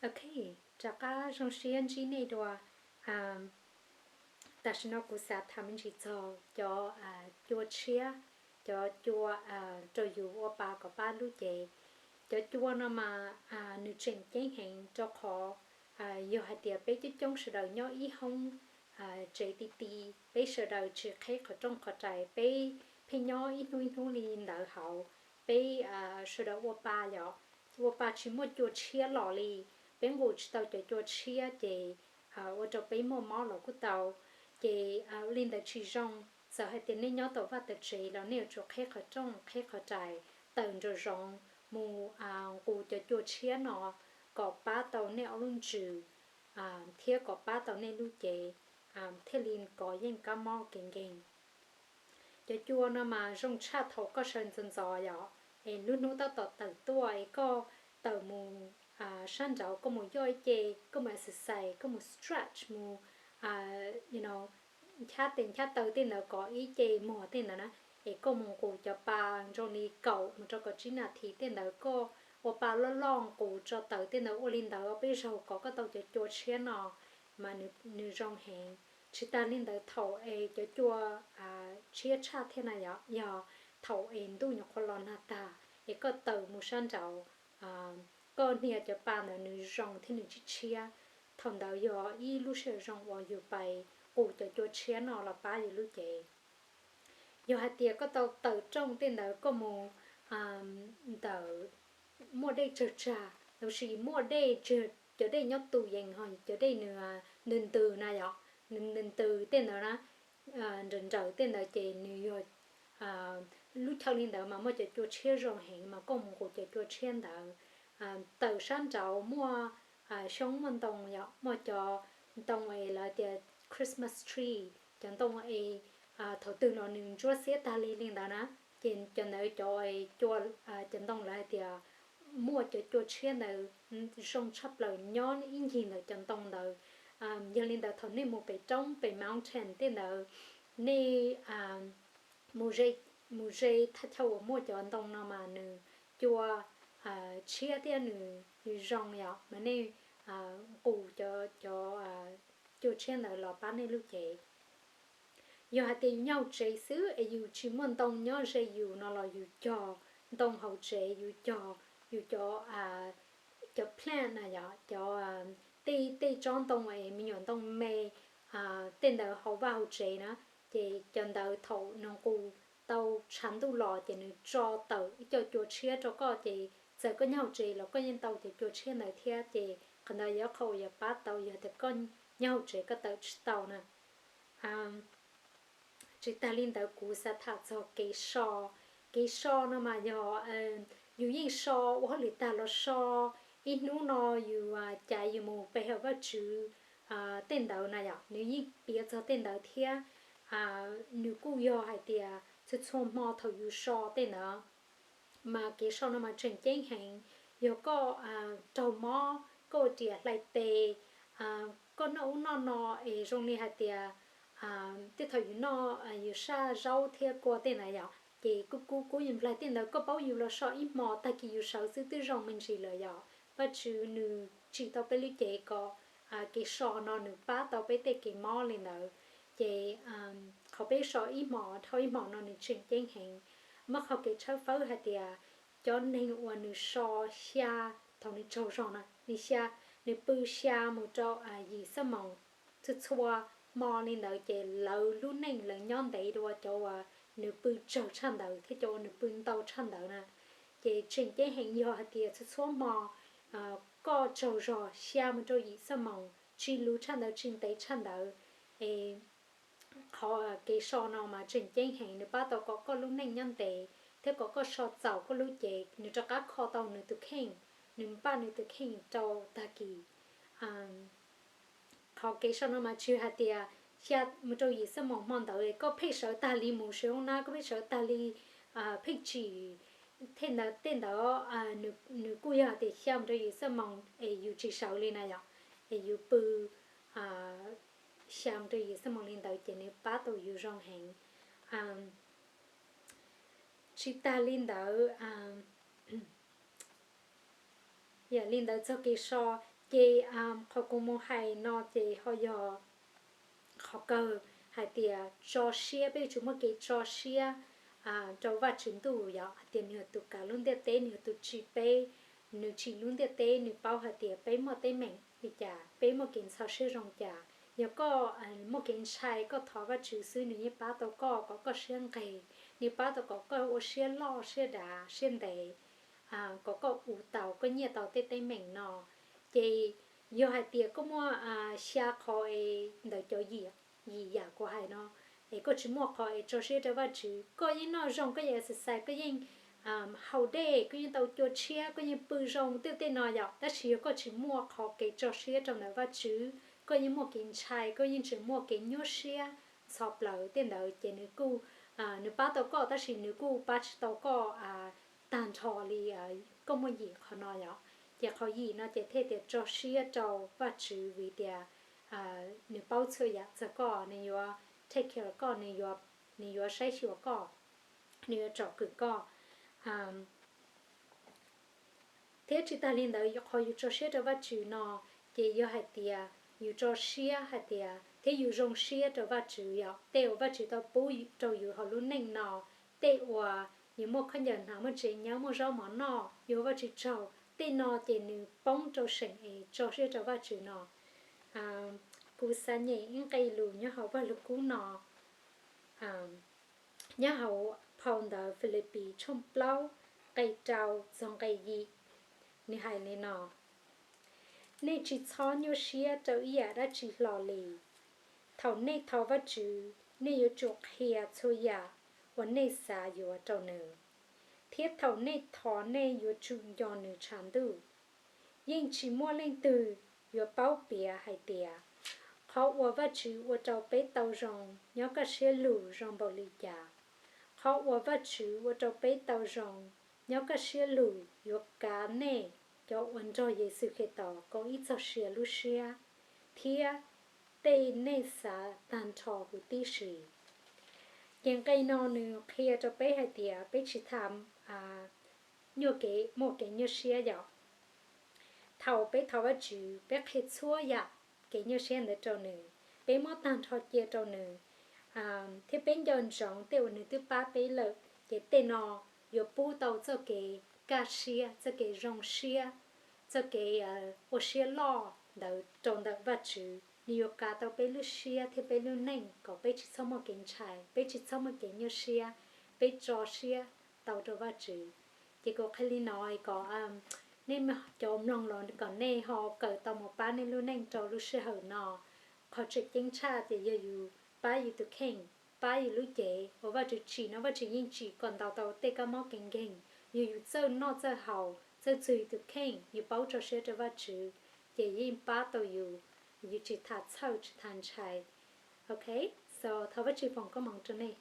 Ok, rov qab zoo siab ntsib nej dua. Tam sim no kuv xav tham me ntsis txog cov cua tshiab, cov cua rau yus ua pa kom pab lub cev. Cov cua no mas nws tseem ceeb heev rau qhov yog hais tias peb coob coob sawv daws nyob ib hoob tsev ti ti, peb sawv daws tsis qheb qhov rooj qhov rais, peb pheej nyob ib hnub ib hnub li ntawd hauv, peb sawv daws ua pa yom, ua pa tsis muaj cua tshiab los li, peb nqus tsis tau cov cua tshiab ces ua rau peb muaj mob los kuj tau. Ces li ntawd tsis zoo, txawm hais tias nej nyob tom vaj tom tsev los nej yuav tsum qheb qhov rooj qheb qhov rais, tawm nraum zoov mus nqus cov cua tshiab no kom pab tau nej ob lub ntsws thiab kom pab tau nej lub cev thiaj li kov yeej kab mob kev nkeeg. Cov cua no mas zoo tshaj thaum koj sawv ntxov ntxov yom, es lub hnub tab tom tawm tuaj es koj tawm mus sab nraud, koj mus yoj ib ce, koj mus exercise, koj mus stretch, mus nchab tes nchab taw tej ntawd kom ib ce muag tej ntawd na, es koj mus nqus cov pa zoo li kaum mus rau kaum tsib nas this tej ntawd, koj ua pa loj loj nqus tso tawm tej ntawd ua li ntawd ob peb zaug kom koj tau cov cua tshiab no mas nws zoo heev. Tsis tas li ntawd thaum es cov cua tshiab tshaj thiab na yom, yog thaum es ntuj nyuam qhuav los nag tag es koj tawm mus sab nraud, koj hnia cov pa ntawd nws zoo thiab nws tshiab tshiab. Thaum ntawd yog ib lub sij hawm zoo uas yus pais qus cov cua tshiab no los pab yus lub cev. Yog hais tias koj tau tawm rooj tej ntawd koj mus ntawm muaj dej tsawg tsag los sis muaj dej, cov dej nyob tus yees ho cov dej nws ntws ntws na yom, nws ntws ntws tej ntawd na, nrawm nrawm tej ntawd ces nws yog lub chaw li ntawd mas muaj cov cua tshiab zoo heev mas koj mus nqus cov cua tshiab ntawd. Tawm sab nraud muaj xyoob muaj ntoo yom, muaj cov ntoo es lawv tias Christmas tree, cov ntoo es thaum twg los nws ntsuab xiab tag li li ntawd na, ces cov ntawd cov cua, cov ntoo lawv hais tias muaj cov cua tshiab ntawd zoo tshaj plaws nyob ib ncig ntawm cov ntoo ntawd. Yog li ntawd thaum nej mus pem roob pem mountain tej ntawd, nej mus ze thaj chaw uas muaj cov ntoo no mas nws cua tshiab thiab nws zoo yom, mas nej nqus cov cua tshiab ntawd los pab nej lub cev. Yog hais tias yus nyob hauv tsev xwb es yus tsis muaj ntoo nyob ze yus no los yus cog ntoo hauv tsev, yus cog yus cov, cov plant na yom, cov, tej tej tsob ntoo es me nyuam ntoo me tej ntawd hauv vaj hauv tsev na, ces cov ntawd thaum nws nqus tau tshav ntuj los ces nws tso tawm ib co cua tshiab rau koj, ces txawm koj nyob hauv tsev los koj yeej tau cov cua tshiab ntawd thiab. Ces qhov ntawd yog qhov uas yuav pab tau yog tias koj nyob hauv tsev koj tawm tsis tau na. Tsis tas li ntawd kuv xav tham txog kev so. Kev so no mas yog yus yeej so ua hauj lwm tag los so, ib hnub no yus cav yus mus pe hawm Vajtswv tej ntawd na yom, nws yeej piav txog tej ntawd thiab. Nws kuj yog hais tias txhua txhua hmo thaum yus so tej ntawd mas kev so no mas tseem ceeb heev. Yog koj raug mob, koj ua riam hlais tes, koj noj ub noj no es zoo li hais tias tej thaum yus noj yus saj zaub thiab kua tej ntawd yom, ces kub kub kub yus nplaig tej ntawd koj paub yus los so ib hmos tag kis yus sawv xwb twb zoo me ntsis lawm yom. Vajtswv nws tsim tau peb lub cev kom kev so no nws pab tau peb tej kev mob li ntawd. Ces qhov peb so ib hmos dhau ib hmos no nws tseem ceeb heev. Muaj qhov kev tshawb fawb hais tias cov neeg uas nws so xya, thaum nws tsaug zog na nws xya, nws pw xya mus rau yim xuab moos txhua txhua hmo li ntawd ces lawv lub neej lawv nyob ntev dua cov uas nws pw tsawg tshaj ntawd thiab cov uas nws pw ntau tshaj ntawd na. Ces tseem ceeb heev yog hais tias txhua txhua hmo koj tsaug zog xya mus rau yim xuab moos tsis luv tshaj ntawd tsis ntev tshaj ntawd, es qhov kev so no mas tseem ceeb heev, nws pab tau kom koj lub neej nyob ntev thiab kom koj so txaus koj lub cev, nws rov qab kho tau nws tus kheej, nws npaj nws tus kheej rau tag kis. Qhov kev so no mas tsis hais tias xya mus rau yim xuab moos hmo ntawd koj pheej sawv tag li mus saum hoob nab, koj pheej sawv tag li, pheej tsim tej ntawd tej ntawd, nws kuj yog tias xya mus rau yim xuab moos es yus tsis sawv li na yom, es yus pw xya mus rau yim xuab moos li ntawd ces nws pab tau yus zoo heev. Tsis tas li ntawd, yam li ntawd txog kev so, Ces qhov kuv mus hais no ces ho yog qhov kawg hais tias tso siab, peb yuav tsum muaj kev tso siab rau Vajtswv ntuj yom, hais tias nws yog tus kav lub ntiaj teb, nws yog tus tsim peb, nws tsim lub ntiaj teb, nws paub hais tias peb muaj teeb meem li cas, peb muaj kev ntxhov siab zoo cas. Yog koj muaj kev ntshai, koj thov Vajtswv xwb nws yeej pab tau koj kom koj siab nqig, nws pab tau kom koj ua siab loj siab dav siab ntev, kom koj ua tau, koj nyiaj tau tej teeb meem no. Ces yog hais tias koj muaj xya qhov es ntawm cov yim yam kuv hais no, es koj tsis muaj qhov es tso siab rau Vajtswv, koj yeej noj zoo, koj yeej exercise, koj yeej haus dej, koj yeej tau cua tshiab, koj yeej pw zoo, tej tej no yom, tab sis yog koj tsis muaj qhov kev tso siab rau ntawm Vajtswv, koj yeej muaj kev ntshai, koj yeej tseem muaj kev nyuaj siab ntxhov plawv tej ntawd ces nws kuj, nws pab tau koj tab sis nws kuj pab tsis tau koj tag nrho li koj muaj yim qhov no yom. Ces qhov yim no ces thiaj tias tso siab rau Vajtswv vim tias nws paub txhua yam txog koj, nws yuav take care koj, nws yuav saib xyuas koj, nws yuav tsom kwm koj. Thiab tsis tas li ntawd, qhov yus tso siab rau Vajtswv no ces yog hais tias yus tso siab hais tias thiab yus zoo siab rau Vajtswv yom, tej uas Vajtswv tau pub rau yus hauv lub neej no, tej uas yus muaj khaub ncaws hnav, muaj tsev nyob, muaj zaub mov noj, yus ua Vajtswv tsaug, tej no ces nws poob rau seem es tso siab rau Vajtswv no. Kuv xav nyem ib nqe lus nyob hauv Vajluskub no, nyob hauv phau ntawv Filipis tshooj plaub, nqe rau txog nqe yim. Nws hais li no: Nej tsis txhob nyuaj siab rau ib yam dab tsi hlo li. Thaum nej thov Vajtswv, nej yuav tsum qhia txhua yam uas nej xav yuav rau nws, thiab thaum nej thov nej yuav tsum nco nws tshav ntuj. Yeej tsis muaj leej twg yuav paub piav hais tias qhov uas Vajtswv ua rau peb tau zoo nyob kaj siab lug zoo npaum li cas. Qhov uas Vajtswv ua rau peb tau zoo nyob kaj siab lug yuav kav nej cov uas nrog Yexus Khetos koom ib txog sia lub siab thiab tej nej xav tag nrho huv tib si. Ces nqe no nws qhia rau peb hais tias peb tsis tas nyuaj kev, muaj kev nyuaj siab yom. Thaum peb thov Vajtswv, peb qhia txhua yam kev nyuaj siab ntawd rau nws, peb muab tag nrho cia rau nws, thiab peb nco ntsoov tej uas nws twb pab peb lawm, ces tej no yuav pub tau txoj kev kaj siab, txoj kev zoo siab, txoj kev ua siab loj ntawd rau ntawm Vajtswv. Nws yuav kav tau peb lub siab thiab peb lub neej kom peb tsis txhob muaj kev ntshai, peb tsis txhob muaj kev nyuaj siab, peb tso siab tau rau Vajtswv. Ces kuv qhia li no kom nej cov mloog los kom nej ho kawm tau mus pab nej lub neej rau lub sij hawm no. Qhov tseem ceeb tshaj ces yog yus pab yus tus kheej, pab yus lub cev uas Vajtswv tsim no, Vajtswv yeej tsim kom ntaus tau tej kab mob kev nkeeg. Yog yus txawj noj txawj haus, txawj txwg yus tus kheej, yus paub tso siab rau Vajtswv, ces yeej pab tau yus, yus tsis tas txhawj tsis tas ntshai. Ok, so thov Vajtswv foom koob hmoov rau nej.